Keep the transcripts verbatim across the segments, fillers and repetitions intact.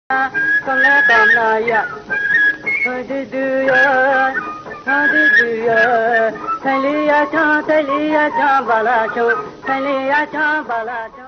Kamla kamla ya, hadi duya, hadi duya, thaliya cha, thaliya cha, bala cha, thaliya cha, bala cha.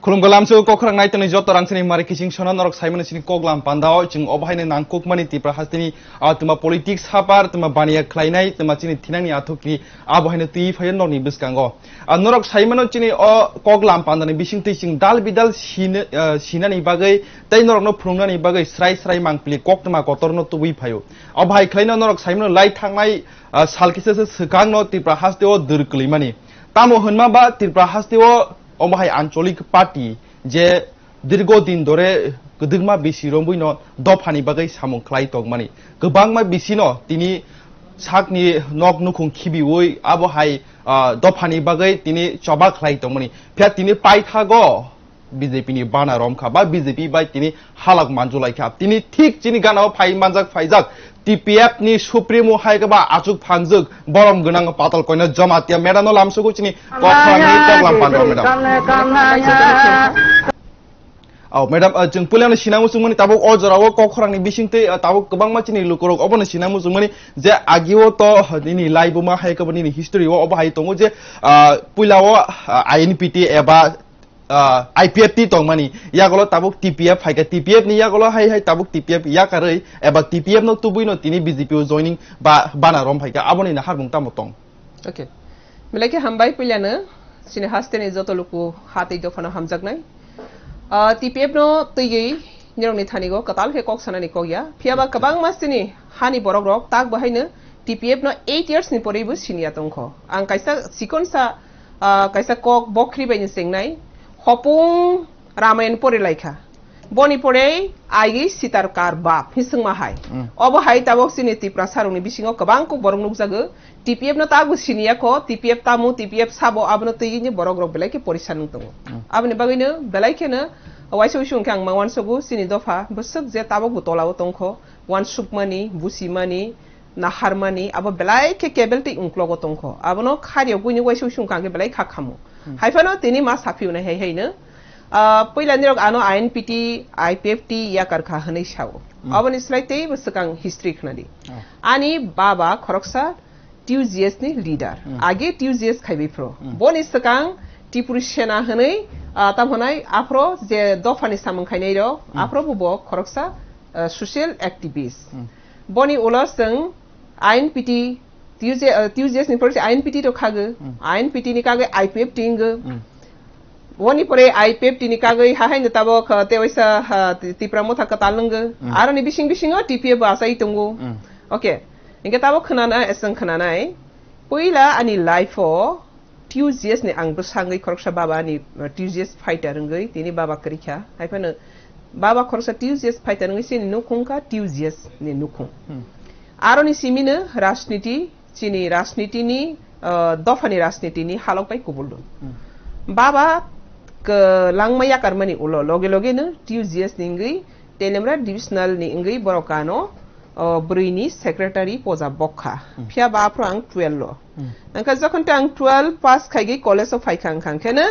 Khulumgo lamso kokhrang nai tongni joto rang sini mari kiching sono norok saimani sini kok lam pandao chwng obo haino nangkukmani Tipra hasteni, ah, twma politics hapar, twma baniya khlainai, twma chini thinangni athukni abo haino twi phaio norni bwskango. Ah, norok saimano chini o kok lam pandani bisingtwi chwng dal bidal sini, ah, sinani bagwi tei norokno phwrwngnani bagwi srai srai mangpili koktwma kotorno tubui phaio. Obo hai khlaino norok saimano lai thangnai, ah, sal kisa se swkangno Tipra hasteo dwr kwlwimani. Tamo hwnma ba Tripura hasteo omo hai ancholik party je dirgo din dore kwdwkma bisi romwi no dophani bagwi samung khlai tongmani. Kwbangma bisi no tini sakni nok nukhung khibiwi abo hai, ah, dophani bagwi tini choba khlai tongmani. Phiya tini paithago B J P ni bana romkha ba B J P bai tini halak manjulai kha. Tini thik chini gana o phai manjak phaijak T P F ni supremo hai khe ba achuk phangjak borom gwnang patal koina Jamatia madam no lamsugo chini kok khorang ni kok lam pandro madam. Oh, madam, uh, chwng puila no sinang muchung mani tabuk o jora o kok khorang ni bising tei, uh, tabuk kwbangma chini lukurok obo no sinang muchung mani je agi o to, uh, nini live o ma hai khe bo nini history o obo hai tongo je, uh, puila o, uh, I N P T eba ah, I P F T tongmani, yagulo tabuk T P F phaikha, T P F ni yagulo hai hai tabuk T P F yakarwi, eba T P F no tubui no tini B J P o joining ba bana rom phaikha, aboni naharmung tamo tong? Okay. Belai khe hambai puilano, chini hasteni joto luku ha tei dophano hamjaknai. Ah, T P F no twiwi nirokni thanigo kwtal khe kok sanani kok ya. Phiya ba kwbangma chini hani borok rok tak bo haino T P F no eight years ni porwi bo siniya tongkho. Ang kaisa chikon sa, ah, kaisa kok bokhri bai ni chengnai. Hopung Ramayan pore laikha. Boni pore aigwi sitar kar bap hi swngma hai. Mm. Obo hai tabok chini Tiprasa rokni bisingo kwbang kok borok nukjago. T P F no tabok siniya kho, T P F tamo, T P F sabo abono twi ni borok rok belai khe porisa nung tongo. Mm. Aboni bagwi no belai kheno waisa uisu hwnkhe ang ma uansugo chini dopha bwswk je tabok bo tolao tongkho, uansukmani, busimani, naharmani, abo belai khe cable tei ungklogo tongkho. Abono khariyogwini waisa uisu hwnkha hwnkhe belai kha khamo. Hmm. Haiphano tini ma saphiunai hai haino, ah, puila nirok ano I N P T, I P F T yakar kha hwnwi sao. Hmm. Aboni slai teibo swkang history khnadi. Oh. Ani baba khoroksa T U G S ni leader. Hmm. Age T U G S khaibai phro. Hmm. Boni swkang Tripuri Sena hwnwi, ah, tam hwnai aphro je dophani samung khainai rok, hmm, aphro bo bo khoroksa, ah, social activist. Hmm. Boni ulo chwng I N P T, T U G, uh, T U G S ni pore I N P T to khago. Hmm. I N P T ni kagwi I P F T hingo. Hmm. Boni pore I P F T ni kagwi ha haino tabok, uh, tewaisa, uh, Ti-, Tipra Motha kwtal nwngo. Hmm. Aroni bising bisingo T P F bo achai tongo. Hmm. Okay. Hinkhe tabok khwnana, eswng khwnanai. Puila ani life o T U G S ni ang bwsangwi khoroksa baba ni, uh, T U G S fighter wngwi tini baba kwrwi kha. Haiphano baba khoroksa T U G S fighter wngwi chini nukhung kha T U G S ni nukhung. Hmm. Aroni simino rajniti, chini rajniti ni, uh, dophani rajniti ni halok bai kubul do. Hmm. Baba kwlangma yakarmani ulo loge loge no T U G S ni wngwi Telemra divisional ni wngwi borok ano, o, bwrwi ni secretary poja bokha. Hmm. Phiya ba aphuru ang twelve lo. Hmm. Angkha jokhon te ang twelve pass khaigwi college o phaikha, angkha angkheno,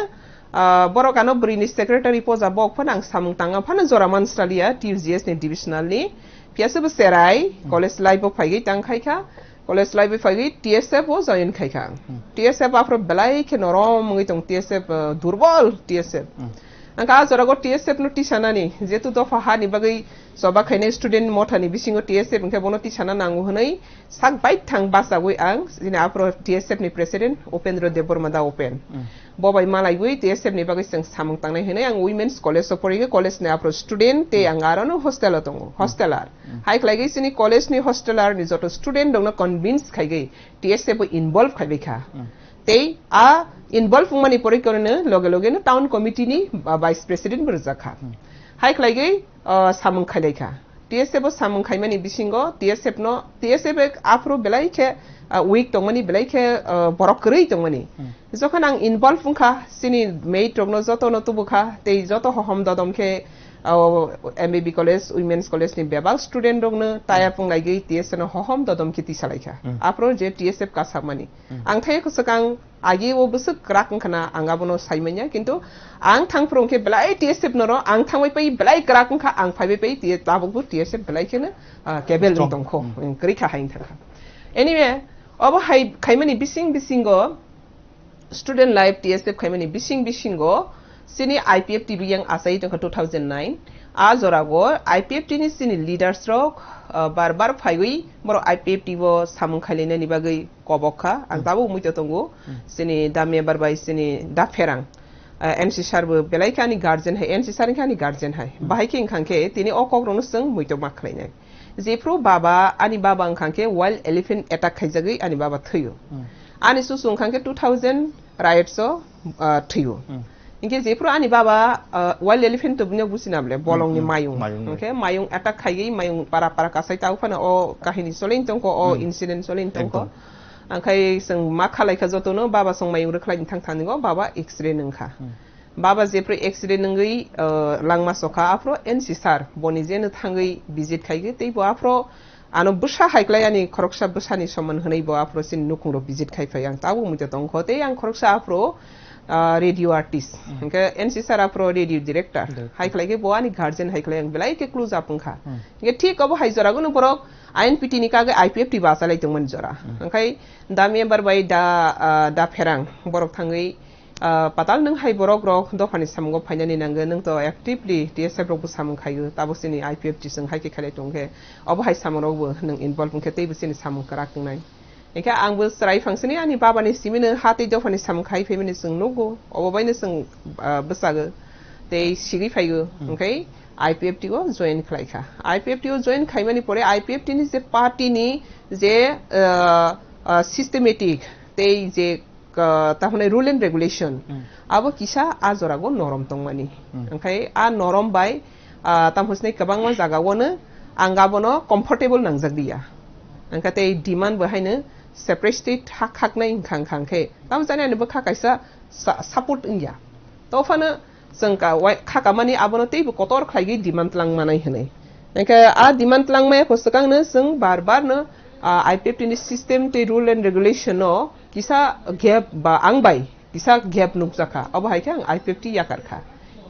ah, borok ano bwrwi ni secretary poja bok phano ang samung tanga phano jora mansraliya T U G S ni divisional ni. Phiya se bo cherai, hmm, college life o phaigwi tang khaikha. College life o phaigwi T S F o join khaikha ang. Hmm. T S F aphuru belai khe norom wngwi tong T S F, ah, durbol T S F. Hmm. Angkha a jorago T S F no tisanani, jetu dopha hani bagwi choba khainai student mothani bisingo T S F hwnkhe bono tisana nango hwnwi sak baithang bachagwi ang chini aphuru T S F ni president Upendra Debbarma da Upen. Mm. Bo bai malaiwi T S F ni bagwi chwng samung tangnai hwnwi ang Women's College o porigwi college ni aphuru student tei, mm, ang arono hostel o tongo, mm, hosteler. Mm. Hai khlaigwi chini college ni hosteler ni joto student rokno convince khaigwi T S F o involve khaibai kha. Mm. Tei a involve wngmani poroi korino loge loge no town committee ni, ah, vice president bo rwjak kha. Hmm. Hai khlaigwi, ah, samung khailai kha. T S F o samung khaimani bisingo T S F no, T S F ek aphuru belai khe, ah, weak tongmani, belai khe, ah, borok kwrwi tongmani. Hmm. Jokhon ang involve wngkha, chini mate rokno jotono tubukha, tei joto hohom dodom khe, O M B B college, women's college ni bebak student rokno taya pung laigwi T S F no hohom dodom khe tisa laikha. Hmm. Aphro je T S F kasakmani. Hmm. Ang thai kwswkang agi o bwswk kwrak wngkha na ang abono sai manya, kintu ang thang phuru khe belai T S F noro, ang thangbai pai belai kwrak wngkha, ang phaibai pai T S F, tabukbo T S F belai kheno, ah, kebel wng Strong. Tongkho, Hmm. Hmm, kwrwi kha hai wng thangkha. Anyway, obo hai khaimani bising bisingo student life T S F khaimani bising bisingo sini I P F T bo yang asai tongkha two thousand nine. A jorago I P F T ni sini leaders rok, ah, bar bar phaiwi borok I P F T bo samung khailainani bagwi kobok kha. Ang Hmm. tabuk muitu tongo. Hmm. Sini da member bai sini da pherang. Ah, N C sir bo belai khe ani guardian hai, N C sir khe ani guardian hai. Hmm. Bahai khe wngkha khe tini o kok rokno chwng muitu ma khlainai. Jephru baba, ani baba wngkha khe wild elephant attack khaijagwi ani baba thwio. Hmm. Ani susu wngkha khe two thousand riots o, ah, thwio. Hmm. Hinkhe jephru ani baba, ah, wild elephant to bini busi namle, bolongni Hmm, hmm. Mayung. Mayung. Hinkhe mayung attack khaigwi mayung para para kasai tau phano o kahini solin tongkho, o Hmm. Incident solin tongkho. Ekdom. Angkhai chwng ma khalai kha jotono baba song mayung rwkhlai thang thang ningo baba accident wngkha. Hmm. Baba jephru accident wngwi, uh, langma sokha, aphro N C sir boni jeno thangwi visit khaigwi, tei bo aphro ano bwsa hai khlai ani khoroksa bwsani soman hwnwi bo aphro chini nukhungrok visit khai phai ang tabuk muitu tongkho. Tei ang khoroksa aphro, uh, radio artist. Hmm. Hinkhe N C sir aphro radio director. Director. Hai khlai khe bo ani guardian hai khlai ang belai khe close up wngkha. Hmm. Hinkhe thik obo hai joragono borok I N P T ni kagwi I P F T bo achalai tongmani jora. Hmm. Hinkhe da member bai da, uh, da pherang borok thangwi Ah, patal nwng hai borok rok dophani samungo phainani nangwi nwng to actively T S F rok bo samung khaio, tabuk chini I P F T chwng hai khe khailai tong khe, obo hai samung rok bo nwng involve wng khe teibo chini samung kwrak wngnai. Hinkhe ang bo chwrai phang sini ani baba ni simi no ha tei dophani samung khai phaimani chwng nugo, obo bai no chwng, ah, bwchago tei sigwi phaigo, Hmm. Hinkhe I P F T o join khlai kha. I P F T o join khaimani pore I P F T ni je party ni je, ah, ah, systematic tei je ka-, tamhwnwi rule and regulation, Hmm. abo kisa a jorago norom tongmani. Hmm. Onkhe a norom bai, ah, tamhwnwi kwbangma jagao no ang abono comfortable nangjak liya. Onkhe tei demand bo haino separate state hak haknai wngkha, wngkha khe tamo jani ani bwkha kaisa sa-, support wngya. To phano chwng ka-, wai-, kha kamani abono teibo kotor khlaigwi demand twlang manai hwnwi. Hinkhe a demand twlang maya kwswkangno chwng bar bar no, ah, I P F T ni system tei rule and regulation no kisa gap ba ang bai kisa gap nukjakha. Obo hai khe ang I P F T yakar kha.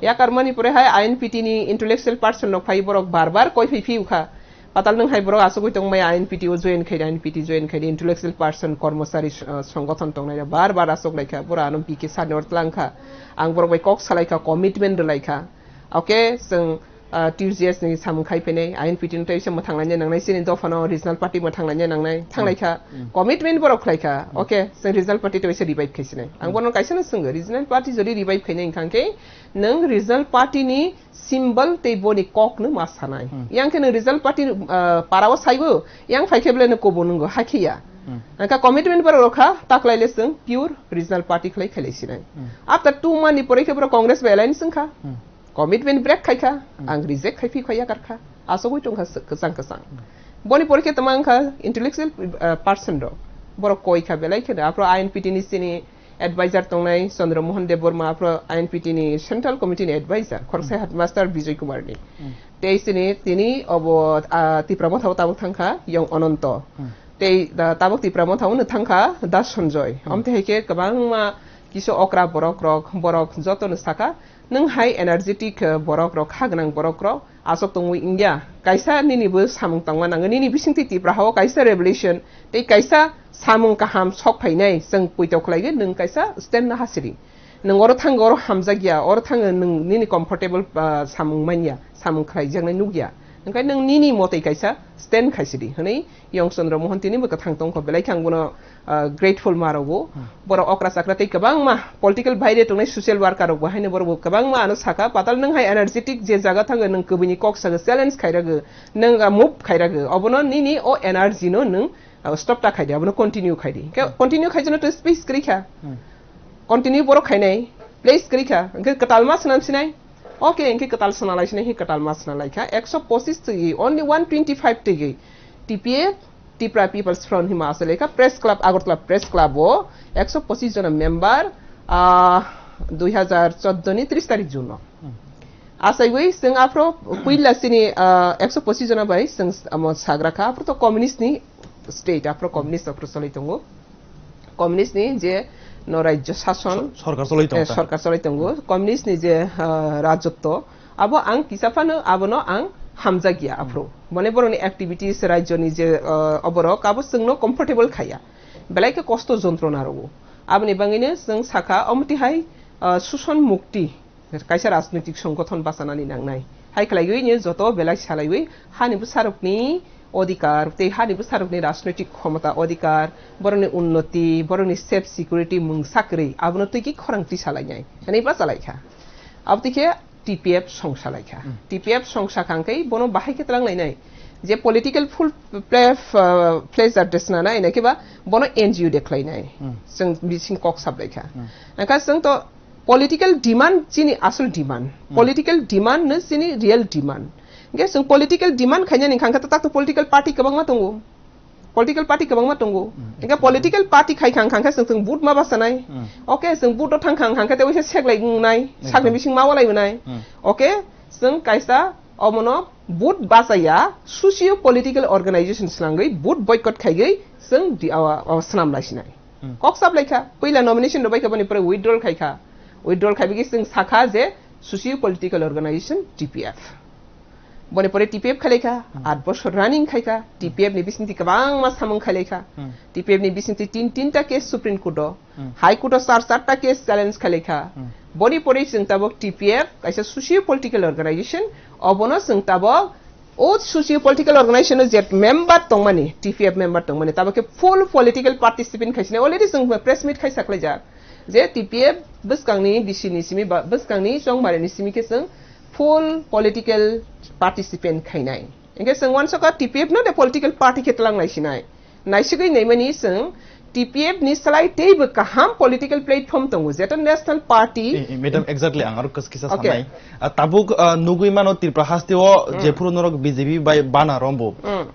Yakar mani pore hai I N P T ni intellectual person rok phai borok bar bar koi phai phiu kha. Patal nwng hai borok asugwi tongmaya I N P T o join khaidi, I N P T join khaidi, intellectual person, kormosari, uh, songothon tongnai rok bar bar asuk lai kha, borok ano B K sir ni oro tlang kha, ang borok bai kok salai kha, commitment rwlai kha. Okay, chwng, uh, T U G S ni samung khai phainai, I N P T no tei se mwthang laina nangnai, chini dopha no regional party mwthang laina nangnai, thang lai kha, Hmm. commitment borok khlai kha. Hmm. Okay, chwng regional party tei se revive khai sinai. Ang Hmm. bono kaisa no swngo, regional party jodi revive khainai wngkha khe, nwng regional party ni symbol tei boni kok no ma sanai. Hmm. Yang khe nwng regional party, ah, para o saibo, yang phai khe belai no kobo nwngo, hakhe ya. Hmm. Angkha commitment borok rokha, taklai le chwng pure regional party khlai khailai sinai. Hmm. After two month ni pore khe borok Congress bai alliance wngkha. Hmm. Commitment break khaikha, Hmm. ang reject khai phi khaiya karkha. Asogwi tongkha s-, kwchang kwchang. Hmm. Boni pore khe tama wngkha intellectual, ah, person rok. Borok koi kha belai khe no. Aphro I N P T ni sini advisor tongnai Chandra Mohan Debbarma, aphro I N P T ni Central Committee ni advisor, khoroksa Hmm. headmaster Bijoy Kumar ni. Hmm. Tei sini tini obo, ah, Tipra Motha o tabuk thangkha, Yong Ananto. Hmm. Tei da tabuk Tipra Motha o no thangkha, Da Sanjoy. Hmm. Omte hai khe kwbangma kisa okra borok rok, borok joto no saka, nwng hai energetic, eh, borok rok, kha gwnang borok rok, aswk tongwi wngya. Kaisa nini bo samung tangma nango, nini bisingtwi Tipra hao kaisa revolution, tei kaisa samung kaham sok phainai, chwng poito khlaigwi nwng kaisa stand no hasiri. Nwng oro thango, oro hamjakya, oro thango nwng nini comfortable, ah, samung manya, samung khlaijaknai nukya. Hwnkhe nwng nini motoi kaisa stand khaisidi, hwnwi Yong Chandra Mohan tini bo kwthang tongkho, belai khe ang bono, ah, grateful ma rwgo. Hmm. Borok okra chakra tei kwbangma political baire tongnai social worker rokbo haino borokbo kwbangma ano saka, patal nwng hai energetic je jaga thango nwng kwbwini kok sago, challenge khairago, nwng, ah, move khairago, obono nini o energy no nwng, ah, stop ta khaidi, abono continue khaidi. Hwnkhe Hmm. continue khaijano to space kwrwi kha. Hmm. Continue borok khainai, place kwrwi kha, hwnkhe kwtal ma swnam sinai. Okay, hwnkhe kwtal swnalai sinai, hwnkhe kwtal ma swnalai kha. Ekso pochis twi, only one twenty five twi. T P F, Tipra People's Front hima aswk lekha Press Club, Agartala Press Club o ekso pochis jona member, ah, dui hajar chordo ni tris tarik June o. Hmm. Asaiwi chwng aphro puila chini, ah, ekso pochis jona bai chwng amo sagra kha, aphro to communist ni state, aphro communist aphro cholai tongo. Communist ni je no rajyo sason, Sor-, sorkar cholai tongo eh, ta. Sorkar cholai tongo. Communist ni je, ah, rajotto, abo ang kisa phano abono ang hamjakya aphro. Bone boroni activities, rajyo ni je, ah, oborok abo chwngno comfortable khaya. Belai khe kosto jontrona rogo. Aboni bangwino chwng sakha, omo tihai, ah, suson mukti. Kaisa rajnoitik songgothon bachanani nangnai. Hai khlaiwi ni joto belai salaiwi hani bwsarokni odhikar tei hani bwsarokni rajnoitik khomota odhikar, borokni unnoti, borokni safe security mungsa kwrwi abono twi khe khorang twi salainai hwnwi bachalaikha. Abo twi khe T P F song salaikha. Hmm. T P F song sakha hwnkhe bono bahai khe twlang lainai. Je political full play, uh, pleasure de swnana, ina khe ba bono N G O de khlainai. Hmm. Chwng bising kok saplaikha. Hmm. Hwnkhe chwng to political demand chini asol demand. Hmm. Political demand no chini real demand. Hwnkhe chwng political demand khainani hwnkha khe to tak to political party kwbangma tongo. Political party kwbangma tongo. Hmm. Hwnkhe political party khai kha hwnkha khe chwng, chwng vote ma bachanai. Hmm. Okay, chwng vote o thang kha hwnkha khe tei waisa seklai wngnai, sakni Ekdom. Bising ma walai wngnai. Hmm. Okay, chwng kaisa omono vote bachaya socio political organization swlangwi vote boycott khaiwi chwng di-, awa, awa swnam lai sinai. Hmm. Kok sap lai kha, puila nomination rwbai kha, boni pore withdrawal khai kha. Withdrawal khai bigi chwng sakha je socio political organization T P F. Boni pore T P F khai lai kha, Hmm. Aat bosor running khai kha, T P F ni bisingtwi kwbangma samung khai lai kha. Hmm. T P F ni bisingtwi tin, tinta case Supreme Court o, Hmm. High Court o char, charta case challenge khai lai kha. Hmm. Boni pore chwng tabok T P F kaisa socio political organization, obono chwng tabok O socio political organization o je member tongmani, T P F member tongmani, tabo khe full political participant khai sinai. Already chwng press meet khai saklaijak je T P F bwskangni bisi ni simi ba bwskangni chongmari ni simi khe chwng full political participant khainai. Hingke chwng uansukha T P F no de political party khe twlang lai sinai. Naisigwi naimani chwng T P F ni slai teibo kaham political platform tongo, jeto National Party. Eh, eh, madam, exactly, ang aro kis-, kisa Okay. sanai. Ah, tabuk, ah, nugwi mano Tripura haste o Hmm. jephuru norok B J P bai bana rombo. Hmm.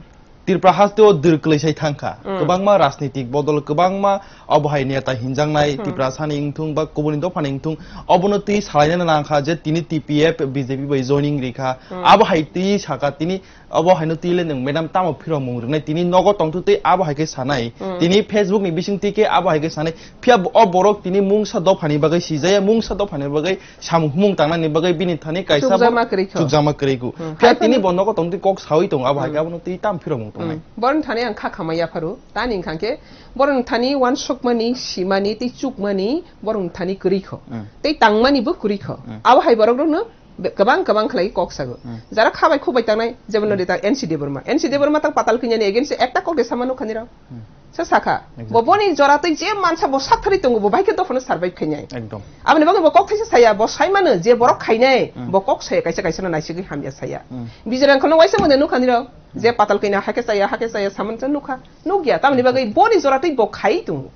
Tripura haste o dwr kwlwi sai thangkha. Hmm. Kwbangma rajnitik bodol, kwbangma obo hai neta hinjaknai Hmm. Tripura sani wngthung ba kubuni dophani wngthung, obono twi salainani nangkha je tini T P F B J P bai joining rikha. Hmm. Abo hai twi saka tini Obo haino twi le nwng madam tamo phiromung rwnai, tini nogo tongthu tei abo hai khe sanai. Hmm. Tini Facebook ni bising twi khe abo hai khe sanai. Phiya bo-, o borok tini mungsa dophani bagwi sijaya, mungsa dophani bagwi samung humung tangnani bagwi bini thani kaisa bo Chukjakma kwrwi kho. Chukjakma kwrwi kho. Hmm. Phiya Hai tini phano bo nogo tongtwi kok sawi tongo, abo hai khe Hmm. abono twi tam phiromung tongnai. Hmm. Borokni thani ang kha khamai yapharu. Tani wngkha khe borokni thani uansukmani, simani tei chukmani borokni thani kwrwi kho. Hmm. Tei tangmani bo kwrwi kho. Hmm. Abo hai borok rokno Be-, kwbang kwbang khlai kok sago. Hmm. Jara kha bai khuk bai tangnai, jemon Hmm. nodi ta N C Debbarma. N C Debbarma tang patal kanya ni against ekta kok de sama nukha nirok. Hmm. Sa sakha. Exactly. Bo boni jora tei je mansa bo sakthari tongo, bo bai khe dophano survive khainai. Ekdom. Aboni bagwi bo kok thaisa saya, bo sai mano je borok khainai, Hmm. bo kok saya kaisa kaisa no naisigwi hamya saya. Hmm. Bijarang khano waisa mode nukha nirok, je Hmm. patal kanya hake saya, hake saya, saman sa nukha. Nukya, tamni bagwi boni jora tei bo khai tongo.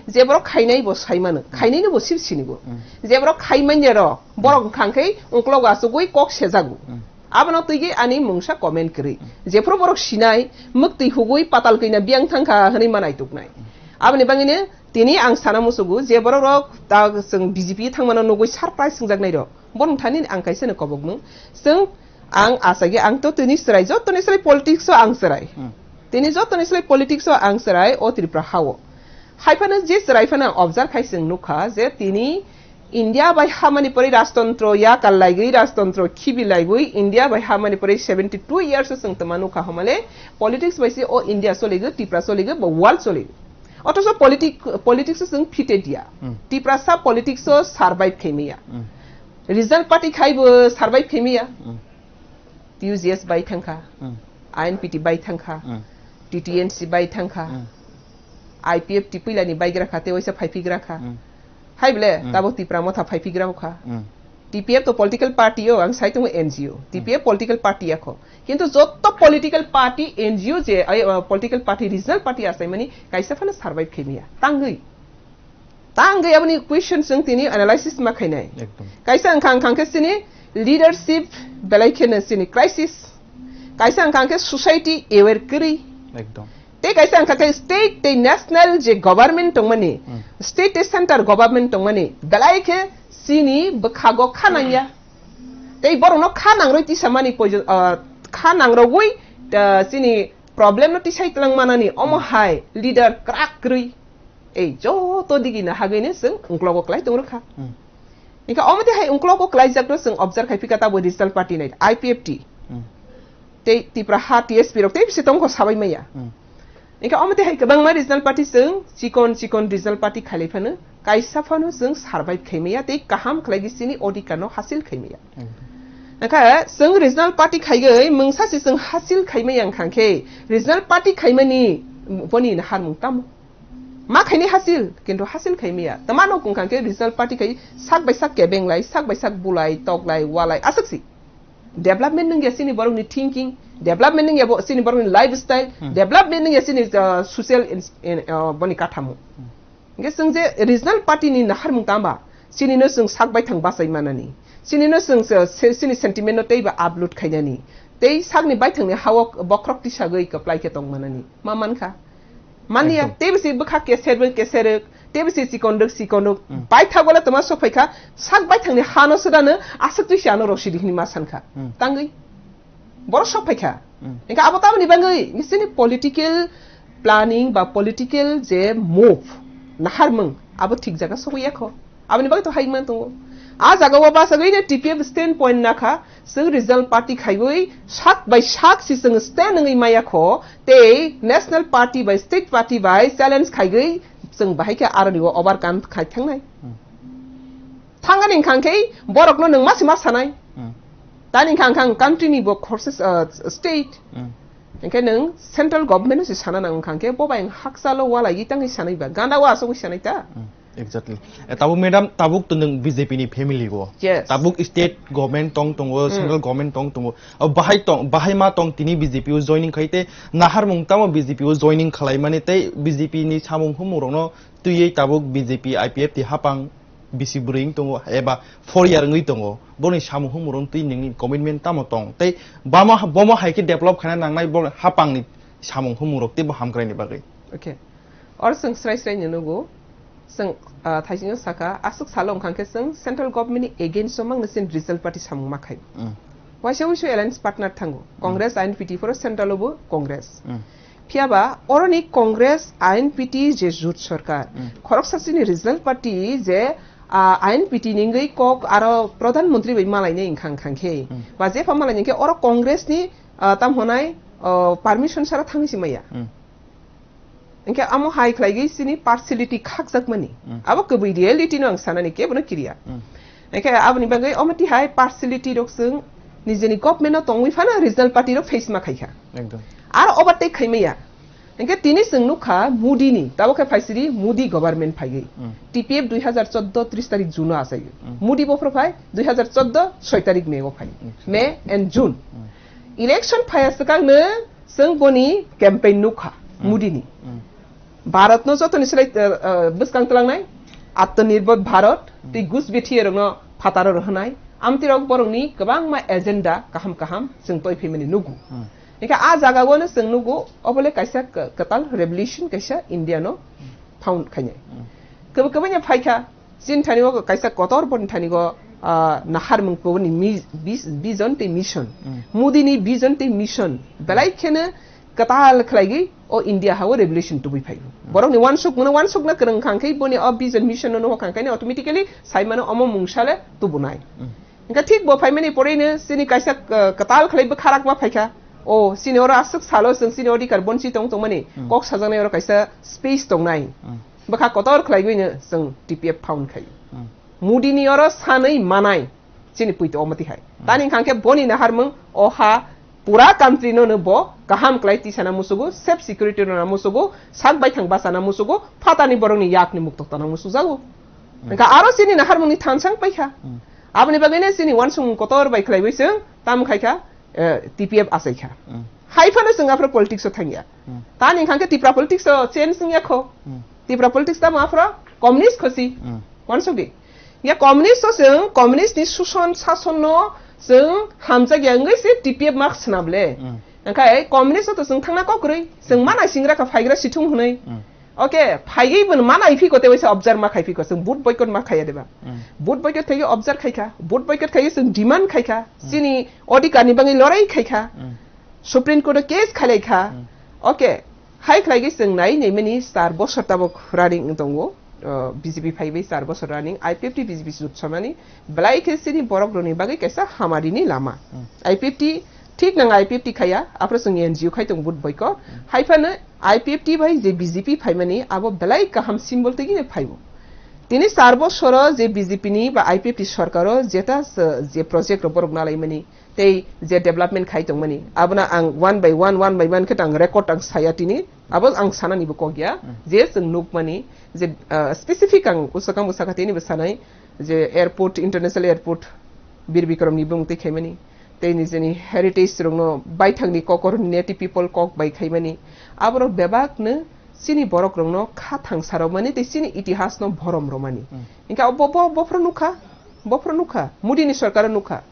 Je borok khainai bo sai mano, khainai no bo sib sini bo. Hmm. Je borok khai manya rok, borok wngkha khe ungklogo achugwi kok sejago. Hmm. Abono twi ani mungsa comment kwrwi. Hmm. Jephru borok sinai, mwktwi hugwi patal kanya biyang thangkha hwnwi manai tuknai. Hmm. Aboni bagwino tini ang sana musugo je borok rok ta chwng B J P thangmano nugwi surprise swngjaknai rok. Borok thani ang kaisa no kobokmung. Chwng Ang asagi, ang to tini chwrai, jotoni chwrai politics o ang chwrai. Hmm. Tini jotoni chwrai politics o ang chwrai, o Tripura ha o. Hai phano je chwrai phano ang observe khai chwng nukha je tini India bai hamani pore rajtantro, yakal laigwi rajtantro khibi laigwi India bai hamani pore seventy two years o chwng tongma nukha homale politics bai se o India choligo, Tripura choligo, ba world choligo. Othocho politic-, politics o chwng fite dia. Hmm. Tiprasa politics o survive khaimaya. Hmm. Regional party khai bo survive khaimaya. Hmm. T U J S bai thangkha, Hmm. I N P T bai thangkha, Hmm. T T N C bai thangkha, Hmm. I P F T puilani baigra kha, tei waisa phaipigra kha. Hmm. Hai bole, Hmm. tabok Tipra Motha phaipigra kha. Hmm. T P F to political party o, ang sai tongo N G O. T P F Hmm. political party ya kho. Kintu joto political party, N G O je, ai, uh, political party, regional party asaimani kaisa phano survive khaimaya. Tangwi. Tangwi aboni question chwng tini analysis ma khainai. Ekdom. Kaisa wngkha, wngkha khe chini leadership belai kheno chini crisis. Kaisa wngkha khe society aware kwrwi. Ekdom. Tei kaisa wngkha khe state tei national je government tongmani, Hmm. state tei center government tongmani belai khe chini bwkhago khanangya. Tei borokno kha nangroi tisamani poijo-, ah, kha nangrogwi, ah, chini problem no tisai tlang manani omo hai leader krak kwrwi. Ei joto digini hagwino chwng ungklogo klai tongrwkha. Hmm. Hingke omo tei hai ungklogo klaijakno chwng observe khai phika tabo regional party nai I P F T. Hmm. Tei Tipra ha T S P rok tei bisi tongkho sabai maya. Hmm. Hingke omo tei hai kwbangma regional party chwng chikon chikon regional party khailai phano kaisa phano chwng survive khai maya tei kaham khlai di chini odhikar no hasil khai maya. Hmm. Hingke chwng regional party khaigwi mungsa se chwng hasil khai maya wngkha khe regional party khaimani boni naharmung tamo? Ma khaini hasil, kintu hasil khai maya. Tama no kung kha khe regional party khai sak bai sak kebeng lai, sak bai sak bulai, tok lai, walai, aswk si. Development nung ya chini borok ni thinking, development nung ya bo chini borok ni lifestyle, Hmm. development nung ya chini, uh, social ins-, in, uh, boni kathamo. Hmm. Hingke chwng je regional party ni naharmung tamba, chini no chwng sak bai thang bachai manani, chini no chwng se, se, chini sentiment no tei ba upload khainani, tei sakni baithang ni hao bokhorok tisagwi kwplai khe tong manani, ma mankha. Manya, Ekdom. Tei bisi bwkha keser bai keserek, tei bisi chikon rwk chikon rwk. Hmm. Baithak wala toma sok phaikha, sak baithangni hano sudano aswk twi se ano rosidi hini ma sankha. Hmm. Tangwi. Borok sok phaikha. Hmm. Engkha abo tamoni bangwi, nini political planning ba political je move, naharmung, abo thik jaga sogwi yakho. Aboni bagwi to hai man tongo. A jaga o bachagwi ne T P F standpoint nakha, chwng regional party khaiwi sak bai sak si chwng stand wngwi maya kho, tei national party bai state party bai challenge khaigwi chwng bahai khe aroni o overcome khai thangnai. Hmm. Thangani wngkha khe borokno nwng ma si ma sanai. Hmm. Tani wngkha khe country ni bo khorsa, uh, state. Hmm. Hingkhe nwng central government no se sana nang wngkha khe bo bai hakchalo walai tangwi sanai ba. Ganda o asogwi sanai ta. Hmm. Exactly. Eh, tabuk madam, tabuk to nwng B J P ni family go. Yes. Tabuk state government tong tongo, Hmm. central government tong tongo. O bahai tong, bahai ma tong tini B J P o joining khai te naharmung tamo B J P o joining khalai mani tei B J P ni samung humung rokno twiwi tabuk B J P I P F T hapang bisi bwrwi wng tongo eba four year wngwi tongo. Boni samung humung rok twi nini commitment tamo tong? Tei bamo, bomo hai khe develop khaina nangnai bo hapang ni samung humung rok tei bo hamkrai ni bagwi. Okay. Or chwng srai srai ni nugo, chwng, ah, thaisingno saka, aswk salo wngkha khe chwng central government ni against o mangno chini regional party samung ma khai. Mm. Waisa wisu alliance partner thango. Mm. Congress, I N P T phoro central o bo Congress. Mm. Phiya ba oroni Congress, I N P T je jut sarkar, Mm. khoroksa chini regional party je, ah, I N P T ni wngwi kok aro pradhan mantri bai malainai wngkha wngkha khe. Mm. Ba jepha malainai khe oro Congress ni, ah, tam honai, ah, permission sara thangwi si maya. Mm. Hingke amo hai khlaigwi chini partiality khakjakmani. Mm. Abo kwbwi reality no ang sanani kebono kiriya. Mm. Hingke aboni bagwi omo tihai partiality rok chwng nijeni government no tongwi phano regional party rok face ma khaikha. Ekdom. Aro overtake khaimaya. Hingke tini chwng nukha Modi ni, tabo khe phaisiri Modi government phaigwi. Mm. T P F dui hazar chordo tris tarik June o achaigwi. Mm. Modi bophro phai dui hazar chordo soi tarik May o phai. Mm. May and June. Mm. Election phaiya swkang no chwng boni campaign nukha, Hmm. Modi ni. Hmm. Bharat no jotoni slai, eh, eh, bwskang twlangnai, Atmanirbhar Bharat, Hmm. tei Gus Bethiya rokno phataro rwhwnai, amtwi rok borokni kwbangma agenda kaham kaham chwng toi phaimani nugo. Hmm. Hingkhe a jaga o no chwng nugo, obole kaisa k-, kwtal revolution kaisa India no found khainai. Hmm. Kwbang kwbangya phaikha, Chini thani o kaisa kotor boni thani o, ah, naharmung kubuni mi-, bis-, vision tei mission. Mm. Modi ni vision tei mission belai kheno kwtal khlaigwi o India ha o revolution tubui phai. Mm. Borok ni wansuk mano, wansuk na kwrwng kha khe boni o vision mission no nuho kha khe automatically sai mano omo mungsa le tubunai. Mm. Hingkhe thik bo phaimani poroi no chini kaisa, ah, kwtal khlai bwkha rakma phaikha. O chini oro aswk salo chwng chini odhikar bonchi tong tongmani Mm. kok sajaknai oro kaisa space tongnai. Mm. Bwkha kotor khlaigwino chwng T P F found khai. Hmm. Modi ni oro sanwi manai chini puito omo tihai. Hmm. Tani wngkha khe boni naharmung o ha pura country no no bo kaham khlai tisana musugo, safe security rwna musugo, sak baithang bachana musugo, phatani borokni yakni muktok tana musujago. Hmm. Wngkha aro chini naharmung ni thansang paikha. Hmm. Aboni bagwino chini wansukmung kotor bai khlaiwi chwng tamo khaikha, eh, T P F achaikha. Hmm. Hai phano chwng aphro politics o thangya. Hmm. Tani wngkha khe Tipra politics o change wngya kho. Hmm. Tipra politics tamo aphro communist khosi. Hmm. Wansukdi. Ya communist o chwng communist ni suson sason no chwng hamjakya wngwi se T P F mark swnam le. Hmm. Wngkha communist o to chwng thangna kok kwrwi. Chwng Hmm. ma naising raka phaigra sithung hwnwi. Hmm. Okay, phaigwi bun manai phiko te waisa observe ma khai phiko, chwng vote boycott ma khaiya deba. Hmm. Vote boycott khaigwi observe khaikha, vote boycott khaigwi chwng demand khaikha, Hmm. chini odhikar ni bagwi lorai khaikha, Hmm. Supreme Court o case khailaikha. Hmm. Okay, hai khlaigwi chwng nai nai mani char bosor tabuk running tongo, uh, B J P phaiwi char bosor running, I P F T B J P jut samani, belai khe chini borok rokni bagwi kaisa hamari ni lama. Hmm. I P F T thik nang I P F T khaiya, aphuru chwng N G O khai tongo vote boycott. Hmm. Hai phano I P F T bai je B J P phaimani abo belai kaham symbol twi phaibo. Tini char bosoro je B J P ni ba I P F T sorkaro jeta s-, je project rok borok nalaimani tei je development khai tongmani abono ang one by one, one by one khe ang record ang saya tini. Abo ang sanani bo kok ya Hmm. je chwng nukmani je, ah, specific ang usakang bo sakha tini bo sanai je airport, international airport Bir Bikram ni bumung twi khaimani. Tei nijeni heritage rokno baithangni kokor native people kok bai khaimani. Aborok bebakno chini borok rokno kha thangsa romani tei chini itihasno borom romani. Hmm. Hinkhe bo, bo, bophuru nukha, bophuru nukha. Modi ni sorkar nukha.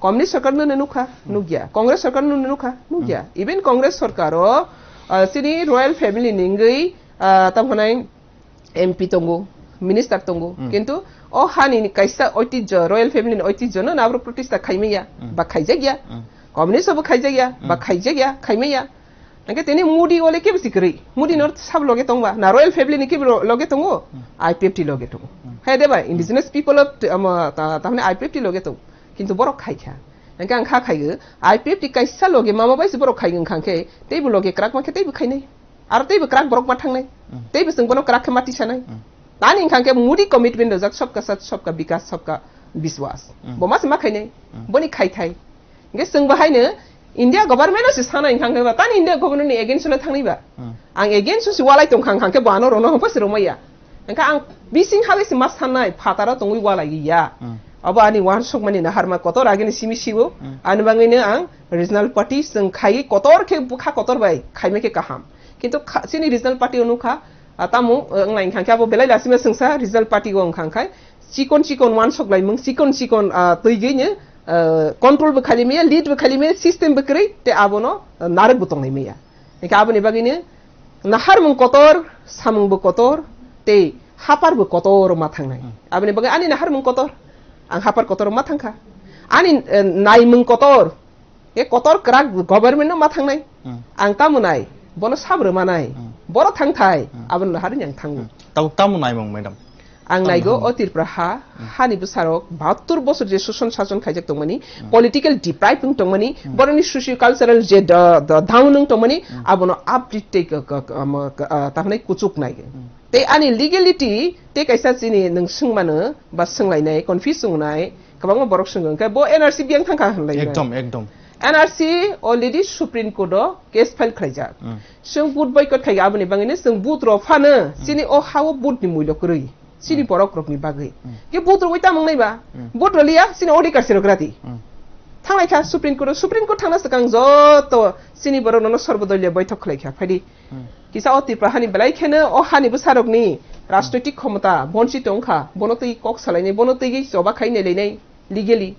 Communist sorkar no nukha, Hmm. nukya. Congress sorkar no nukha, nukya. Hmm. Even Congress sorkar o, ah, chini royal family ni wngwi, ah, tamo hwnai M P tongo, minister tongo, Hmm. kintu o hani ni kaisa oitijjo, royal family ni oitijjo no nabro protista khaimaya, Hmm. ba khaijakya, Hmm. communist bo khaijakya, ba Hmm. khaijakya, khaimaya. Hingke tini Modi ole kebo si kwrwi, Modi no sab loge tongba, na royal family ni kebo lo-, loge tongo, Hmm. I P F T loge tongo. Hmm. Hai deba, Hmm. indigenous people of, um, ta-, tamni I P F T loge tongo, kintu borok khaikha. Hingke ang kha khaigo, I P F T kaisa loge mama bai se borok khaigo wngkha khe, teibo loge kwrak ma khe teibo khainai. Aro teibo kwrak borok ma thangnai. Hmm. Teibo chwng bono kwrak khe ma tisanai. Hmm. Tani wngkha khe Modi commitment rwjak, "Sabka saath, sabka vikas, sabka vishwas." Hmm. Bo ma se ma khainai. Hmm. Boni khaithai. Hingke chwng bo haino India government no se sanai wngkha khe ba, tani India government ni against no thangnai ba. Hmm. Ang against se walai tongkha wngkha khe bo ano rono hopha se romaya. Hingke ang bising hale se ma sanai, phataro tongwi walai ya. Hmm. Abo ani wansukmani naharma kotor agini simi sibo. Hmm. Ani bangwino ang regional party chwng khaiwi kotor khe bwkha kotor bai khaima khe kaham. Kintu kha-, chini regional party o nukha, ah, tamo, eh, wngna wngkha khe abo belai lasima chwngsa regional party o wngkha khe chikon chikon wansuk laimung, chikon chikon, ah, twigwino, eh, control bo khaili maya, lead bo khaili maya, system bo kwrwi, tei abono, eh, narwk bo tonglai maya. Hingke aboni bagwino naharmung kotor, samung bo kotor, tei hapar bo kotor ma thangnai. Hmm. Aboni bagwi ani naharmung kotor, ang hapar kotor ma thangkha. Ani, eh, naimung kotor, Ke kotor kwrak government no ma thangnai. Hmm. Ang tamo nai, bono sab rwma nai. Hmm. Boro thangthai, Hmm. aboni hari ang thango. Hmm. Tabuk tamo naimung, madam? Ang Tamo naigo naimung. O Tripura ha, Hmm. hani bwsarok bahattur bosor je suson sason khaijak tongmani, Hmm. political deprive wng tongmani, Hmm. boroni socio cultural je da-, da-, down wng tongmani, Hmm. abono update tei ka-, ka-, ka-, ama ka-, ah, tamhinai kuchuk nai. Hmm. Tei ani legality tei kaisa chini nwng swngmano ba swnglainai, confuse wngnai, kwbangma borok swngwi hwnkhe bo N R C biyang thangkha hwnlainai. Ekdom, ekdom. N R C already Supreme Court o case file khlaijak. Hmm. Chwng vote boycott khaikha, aboni bagwino chwng vote rw phano Hmm. chini o ha-o vote ni muilo kwrwi. Chini Hmm. borok rokni bagwi. Hmm. Ke vote rwwi tamo wngnai ba? Hmm. Vote rwliya, chini odhikar se rwgrati. Hmm. Thanglaikha Supreme Court o, Supreme Court thangna swkang joto chini borok nono sorbodoliya boithok khlaikha. Phaidi Hmm. Kisa o Tripura hani belai kheno o hani bwsarokni rajnoitik khomota bonsi tongkha, bono twi kok salainai, bono twi choba khai nailainai legally.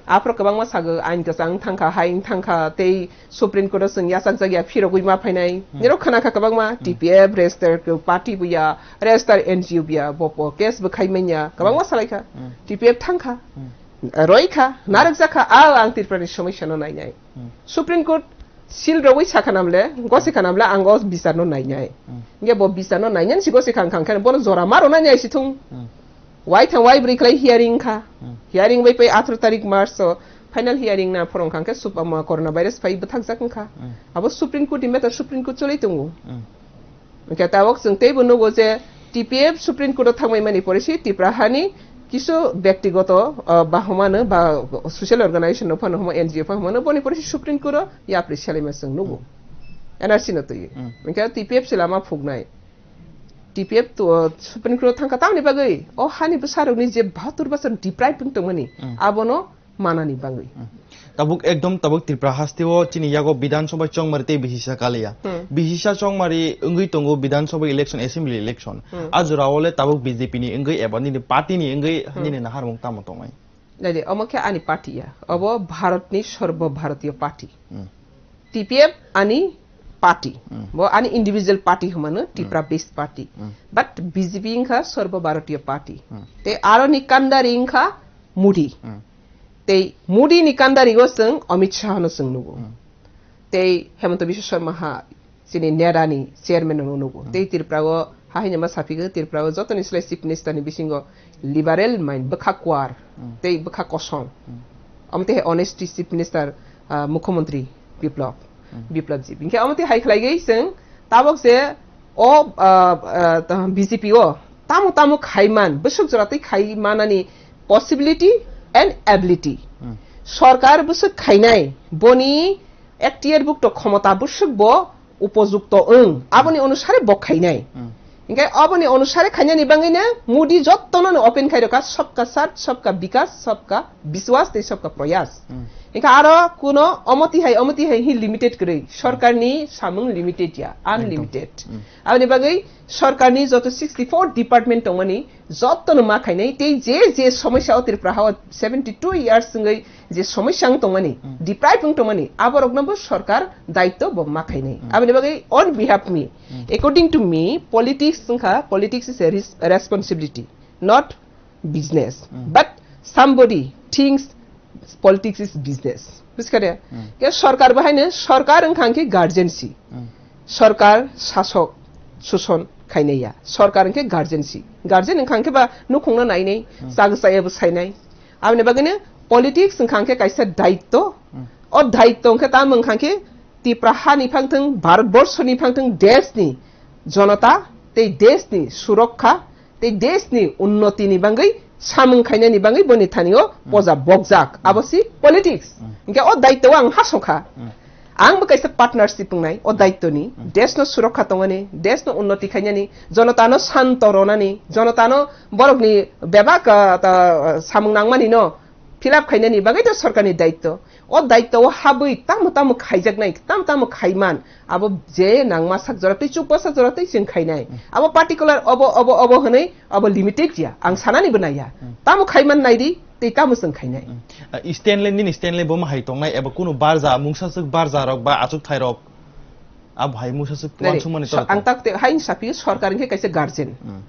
Aphuru kwbangma sago ain kwchang wng thangkha, hai wng thangkha, tei Supreme Court o chwng yachakjak ya phirogwi ma phainai. Hmm. Nirok khna kha kwbangma Hmm. T P F register party buya, register N G O buya, bo, bo case bo khai manya, kwbangma Hmm. salaikha. Hmm. T P F thangkha. Hmm. Roikha, narwkjakha, a ang Tripura ni somosya no nainai. Hmm. Supreme Court seal rogwi sakha namle, gosi kha namle, ang o bichar no nainai. Hmm. Nge bo bichar no nainai si gosi kha, kha, kha, bono jora maro nainai si thung. Hmm. Wai thang wai bri khlai hearing kha. Hmm. Hearing bai pai atharo tarik March o final hearing na phorong kha khe sup ama corona virus pai bwthakjak wngkha. Hmm. Abo Supreme Court ni matter Supreme Court cholai tongo. Hmm. Hwnkhe tabok chwng teibo nugo je T P F Supreme Court o thangbai mani pore si Tripura hani kisu bektigoto, ah, bahomano ba social organization no phano hamo N G O phano hamo boni pore si Supreme Court o yapri selaima chwng nugo. Hmm. N R C no twi. Hmm. Hwnkhe T P F se lama phuknai. T P F to, ah, Supreme Court o thangkha tamni bagwi o hani bwsarokni je bahattur bosor deprive wng tongmani Hmm. abono manani bagwi. Hmm. Tabuk ekdom tabuk Tripura hasteo chini yago Bidhan Sabha chongmari tei bihisa kaliya. Hmm. Bihisa chongmari wngwi tongo Bidhan Sabha election, assembly election. Hmm. A jora o le tabuk B J P ni wngwi eba nini party ni wngwi Hmm. nini naharmung tamo tongnai? Naidi, omo khe ani party ya. Obo Bharat ni Sarbo Bharatiya Party. Hmm. T P F ani party. Hmm. Bo ani individual party hwnmano, Tipra based party. Hmm. But B J P wngkha Sarbo Bharatiya party. Hmm. Tei aroni kandari wngkha Modi. Hmm. Tei Modi ni kandari o chwng Amit Shah no chwng nugo. Hmm. Tei Hemanta Biswa Sarma ha chini NEDA ni chairman no nugo. Hmm. Tei Tripura o hahaini ma saphigo, Tripura o jotoni slai chief minister ni bisingo liberal mind, bwkha kuar, Hmm. tei bwkha kosom. Hmm. Omo tei honesty chief minister, ah, mukhyamantri Biplab, Hmm. Biplab ji. Hinkhe omo tei hai khlaigwi chwng tabok je o, ah, ah, ta-, B J P o tamo tamo khaiman, bwswk jora tei khaimanani possibility and ability. Hmm. Sorkar bwswk khainai, boni F T R bukto khomota bwswk bo upojukto wng, aboni onusare bo khainai. Hmm. Hinkhe aboni onusare khainani bagwino Modi jottono no open khai rwkha, "Sabka Saath, Sabka Vikas, Sabka Vishwas tei Sabka Prayas." Hmm. Hinkhe aro kuno omoti hai, omoti hai hi limited kwrwi, sorkarni samung limited ya, Ekdom. unlimited. Hmm. Aboni bagwi sorkarni joto sixty four department tongmani, jottono ma khainai, tei je je somosya o Tripura hao seventy two years wngwi je somosya wng tongmani, Hmm. deprive wng tongmani, aborokno bo sorkar daityo bo ma khainai. Hmm. Aboni bagwi on behalf me, Hmm. according to me, politics wngkha, politics is a res-, responsibility, not business. Hmm. But somebody thinks politics is business. Bujikhade? Hmm. Ke sorkar bo haino, sorkar wngkha khe guardian si. Hmm. Sorkar sasok, suson khainai ya. Sorkar wngkhe guardian si. Guardian wngkha khe ba nukhungno nainai, Hmm. chagwi chaya bo sainai. Aboni bagwino politics wngkha khe kaisa daityo. Hmm. O daityo wngkhe tamo wngkha khe Tipra hani phangthwng, Bharat borso ni phangthwng, desh ni jonota tei desh ni surokha tei desh ni unnoti ni bagwi samung khainani bagwi boni thani o Hmm. poja bokjak. Hmm. Abo si politics. Hmm. Hinkhe o daityo ang hasokha. Hmm. Ang bo kaisa partnership wngnai o daityo ni. Hmm. Desh no surokha tongmani, desh no unnoti khainani, jonota no santo ronani, jonota no borok ni bebak, ah, ta, samung nangmani no fill up khainani bagwi to sorkar ni daityo. O daityo o habwi tamo tamo khaijaknai, tamo tamo khaiman, abo je nangma sak jora tei chukma sak jora tei chwng khainai. Hmm. Abo particular obo, obo, obo hwnwi abo limited ya. Ang sanani bo naiya. Hmm. Tamo khaiman naidi, tei tamo chwng khainai. Hmm. Ah, Stanley, nini Stanley bo ma hai tongnai, eba kunu barja, mungsaswk barja rok ba achuk thai rok. Abo hai mungsa se Nai, uansukmani so-, toro ang tong. Tak te hai sapi sorkar hingke kaisa guardian. Hmm.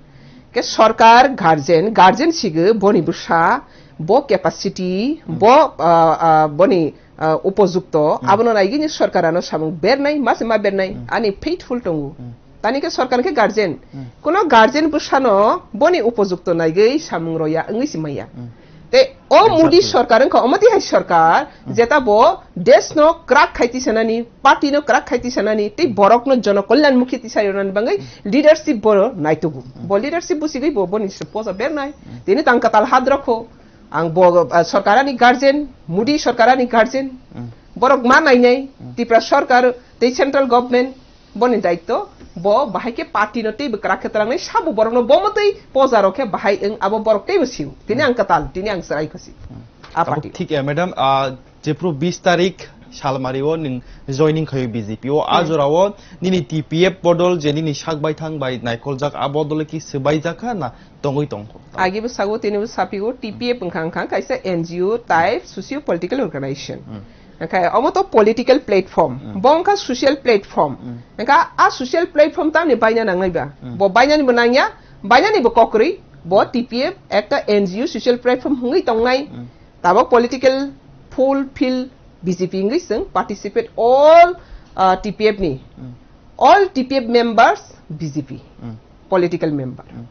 Ke sorkar guardian, guardian sigo boni bwsa, bo capacity, Hmm. bo, ah, ah, boni, ah, upojukto, Hmm. abono naigini sorkar ano samung bernai, mase ma bernai, Hmm. ani faithful tongo. Hmm. Tani ke sorkar ke guardian. Hmm. Kono guardian bwsano boni upojukto naigwi samung roya wngwi si maya. Hmm. Te o Exactly. Modi sorkar wngkha, omo tihai sorkar, Hmm. jeta bo desh no crack khaiti sanani, party no crack khaiti sanani, tei Hmm. borok no jono kalyan mukhi tisai rwnani bagwi Hmm. leadership bo naitugu. Hmm. Bo leadership busigwi bo boni se poja bernai. Hmm. Tini tang katal hadrokho. Ang bo, ah, sorkar ani guardian, Modi sorkar ani guardian. Hmm. Borok ma nainai, Hmm. Tripura sorkar tei central government boni daityo, bo bahai khe party no tei bwkra khe twlangnai sabo borok no bo mwtwi poja rok khe bahai wng abo borok tei bo sio. Tini Hmm. ang katal, tini ang chwrai kho si. Hmm. A Abo party. Thik ya, madam, ah, Jephru bis tarik salmari o nwng joining khaio B J P o, a Hmm. jora o nini T P F bodol je nini sak baithang bai naikoljak, a bodol ki swbaijak kha na tongwi tongkho? Agi bo sago, tini bo sapio, T P F wngkha, wngkha kaisa N G O type socio political organization. Hmm. Wngkha omo to political platform, Hmm. bo wngkha social platform. Hmm. Wngkha a social platform tamni baina nangnai ba? Hmm. Bo bainani bo nangya, bainani bo kokrwi, bo T P F ekta N G O social platform hwnwi tongnai. Hmm. Tabok political full field B J P wngwi chwng participate all, uh, T P F ni, Hmm. all T P F members B J P, Hmm. political member. Hmm.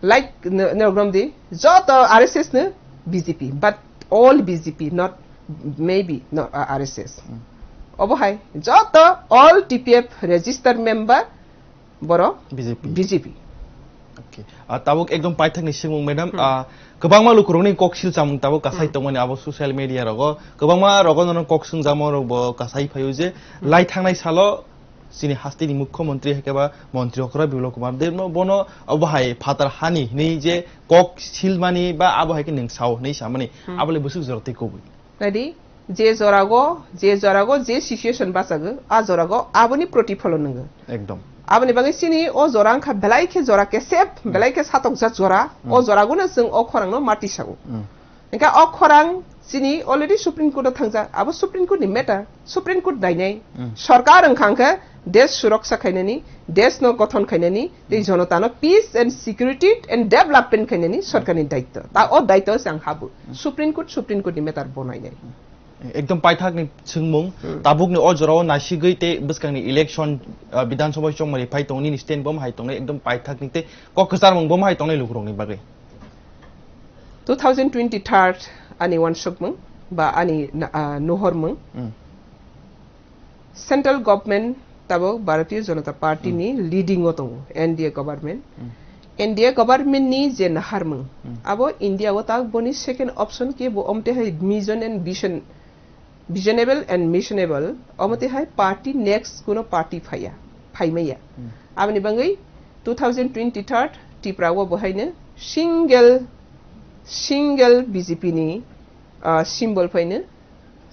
Like, n-, norok di, joto R S S no B J P, but all B J P, not maybe not, uh, R S S. Hmm. Obo hai, joto all T P F registered member, Boro B J P. B J P. Okay. Ah, tabuk ekdom paithakni swngmung, madam. Hmm. Ah, kwbangma lukurokni kok silchamung tabuk kasai Hmm. tongmani abo social media rogo. Kwbangma rogo nono kok swngjamo rok bo kasai phaio je Hmm. lai thangnai salo chini hasteni mukhyamantri hai khe ba montri okra Biplab Kumar Deb no bono obo hai phatar hani hinwi je kok silmani ba abo hai khe nwng sao hinwi samani Hmm. abo le bwswk jora tei kubui. Naidi, je jorago, je jorago, je situation bachago, a jorago aboni protifolo nwngo. Ekdom. Aboni bagwi chini o jora wngkha belai khe jora kesep, Hmm. belai khe satokjak jora, Hmm. o joragono chwng o khorangno ma tisago. Hmm. Hingkhe o khorang Chini already Supreme Court o thangjak, abo Supreme Court ni matter, Supreme Court dainai. Hmm. Sorkar wngkha hwnkhe desh suroksha khainani, desh no gothon khainani, tei Hmm. jonota no peace and security and development khainani sorkar ni daityo. Ta o daityo se ang habu. Hmm. Supreme Court, Supreme Court ni matter bo nainai. Ekdom paithak ni swngmung, Hmm. tabuk ni o jora o nasigwi tei bwskang ni election, ah, Bidhan Sabha chongmani phai tongo, nini stand bo hai tongnai, ekdom paithak ni tei kok kwchar mung bo hai tongnai lukurok ni bagwi. Two thousand twenty-third ani wansukmung ba ani na-, ah, nuhormung. Hmm. Central government tabuk Bharatiya Janata Party Hmm. ni leading o tongo, N D A government. Hmm. N D A government ni je naharmung, Hmm. abo India o tabuk boni second option kebo omte hai mission and vision, visionable and missionable, omte hai party next kuno party phaiya, phaimaya. Hmm. Aboni bangwi two thousand twenty-third Tripura o bo haino single, single B J P ni, ah, symbol phaino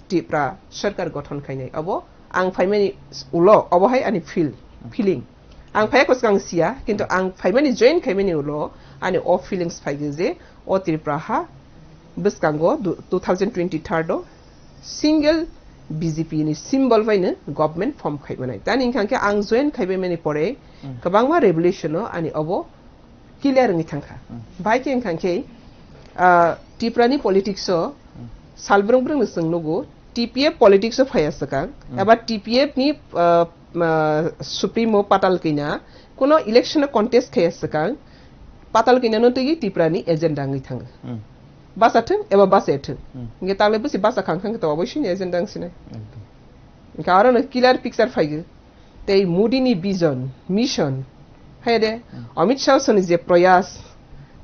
Tripura sarkar gothon khainai. Obo ang phaimani ulo, obo hai ani feel, feeling. Ang phaiya kwchwng ang siya, kintu ang phaimani join khaimani ulo ani o feelings phaigo je o Tripura ha bwskango du-, two thousand twenty-third o single B J P ni symbol baino government form khaimanai. Tani hwnkha khe ang join khaibaimani pore Hmm. kwbangma revolution o ani obo clear wngwi thangkha. Hmm. Bai khe wngkha khe, ah, Tripura ni politics o Hmm. sal brung brung no chwng nugo, T P F politics o phaiya swkang, Hmm. eba T P F ni, ah, ah, supremo Patal Kanya kuno election o contest khaiya swkang, Patal Kanya no twi Tripura ni agenda wngwi thango. Hmm. Basa thung eba basa ya thung. Hmm. Hingke tangle bwsi basa khang khang khe to oboisini agenda wngsinai. Ekdom. Hingke aro no clear picture phaigo. Tei Modi ni vision, mission, hai de, Hmm. Amit Shah soni je proyas,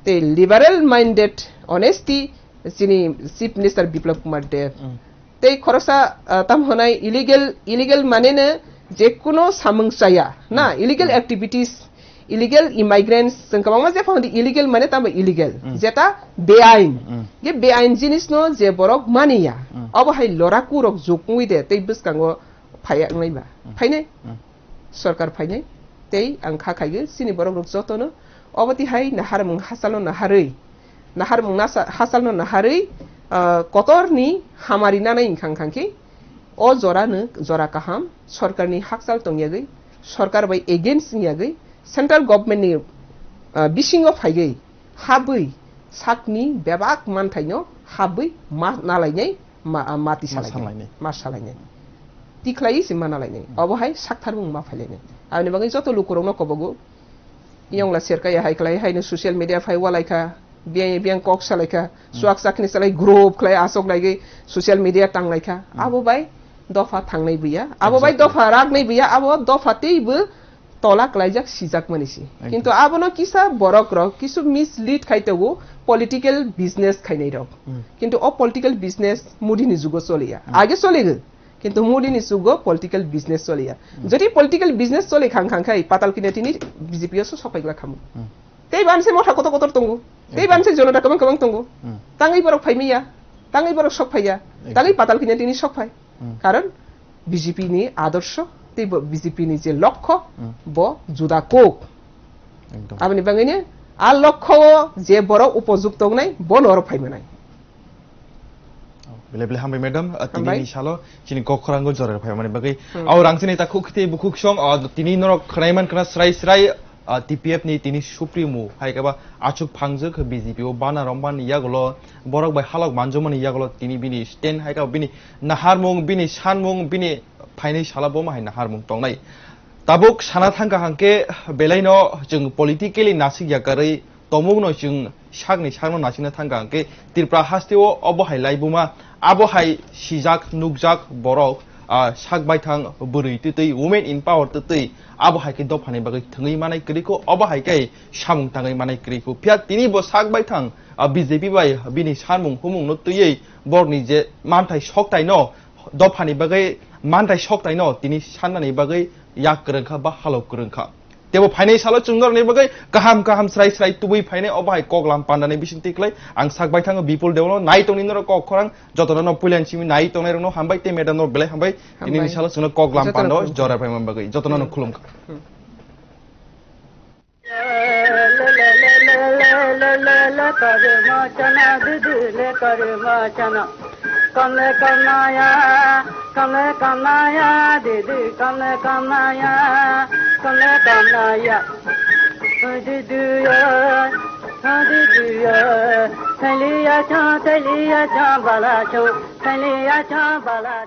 tei liberal minded, honesty, chini Chief Minister Biplab Kumar Deb. Hmm. Tei khoroksa, ah, tam honai illegal, illegal mane no je kuno samung chaya, na, Hmm. illegal Hmm. activities, illegal immigrants, chwng kwbangma je phano illegal mane tamo illegal, Hmm. jeta beain. Hmm. Je beain jinis no je borok maniya, Hmm. obo hai loraku rok jukungwi de, tei bwskango phaiya wnglaima. Hmm. Phainai? Hmm. Sorkar phainai. Tei ang kha khaigo, chini borok rok jotono obo tihai naharmung hachalno naharwi, naharmung nasa-, hachalno naharwi, ah, kotorni hamari nanai wngkha wngkha khe o jorano jora kaham, sorkarni hakchal tongyagwi, sorkar bai against wngyagwi, central government ni, ah, bisingo phaigwi, habwi sakni bebak manthaino habwi ma nalainai, ma, ah, mati Ma salainai, salainai. Ma salainai. Tikhlaiwi se ma nalainai. Hmm. Obo hai saktharmung ma phailainai. Aboni bagwi joto lukurokno kobogo. Yongla serkaya hai khlai haino social media phai walaikha, biyang biyang kok salaikha, Hmm. suak sakni salai group khlai asok laigwi social media tanglaikha. Hmm. Abo bai dopha thangnai buya, abo bai Exactly. dopha raknai buya, abo dopha teibo tola klaijak sijakmani si. Ekdom. Kintu abono kisa borok rok kisu mislead khai tongo political business khainai rok. Hmm. Kintu o political business Modi ni jugo choliya. Hmm. Age choligo, kintu Modi ni jugo political business choliya. Hmm. Jodi political business choli khang khang khai Patal Kanya tini B J P o so sopai glak khamu. Hmm. Tei banse motha kotor kotor tongo. Tei Ekdom. Banse jonota kwbang kwbang tongo. Hmm. Tangwi borok phaimiya, tangwi borok sok phaiya, Ekdom. Tangwi Patal Kanya tini sok phai. Hmm. Karon B J P ni adorsho tei bo B J P ni je lokho Hmm. bo juda kok. Ekdom. Aboni bagwino a lokho o je borok upojukto wngnai bono oro phaimanai. Oh, belai belai hambai madam, ah, tini Hambai. Ni salo chini kok khorang go jora phaimani bagwi. Hmm. Au rangchini ta khuk khite bukhuk song, ah, tini norok khwnai man khna srai srai, ah, T P F ni tini supremo hai kaba achuk phangjak B J P o bana romban yagulo borok bai halok manjomani yagulo tini bini stand hai kaba bini naharmung, bini sanmung, bini phainai sala bo ma hai naharmung tongnai. Tabuk sana thangkha hangke belaino chwng politically nasik yakarwi tongmungno chwng sakni sakno nasikna thangkha hangke Tripura hasteo obo hai laibuma abo hai sijak nukjak borok, ah, sak baithang bwrwi twtwi women in power twtwi abo hai khe dophani bagwi thwngwi manai kwrwikho obo hai khe samung tangwi manai kwrwikho phiya tini bo sak baithang, ah, B J P bai bini samung humungno twiwi borokni je manthai soktaino dophani bagwi manthai soktaino tini sannani bagwi yak kwrwngkha ba halok kwrwngkha. Tebo phainai salo chwng norokni bagwi kaham kaham srai srai tubui phainai obo hai koklam pandani bisingtwi kwlai ang sak baithango Bipul Dewano nai tongni norok kok khorang jotono no puilan simi nai tongnai rokno hambai tei madam no belai hambai tini ni Hambai. Salo chwngno koklam Jotono pando khulumkha. Jora phaimani bagwi jotono no Hmm. Khulumkha. Hmm. Kamle kamnaya, kamle kamnaya, didi kamle kamnaya, kamle kamnaya. Didi ya, didi ya, thaliya cha, thaliya cha, bala cha, thaliya cha, bala.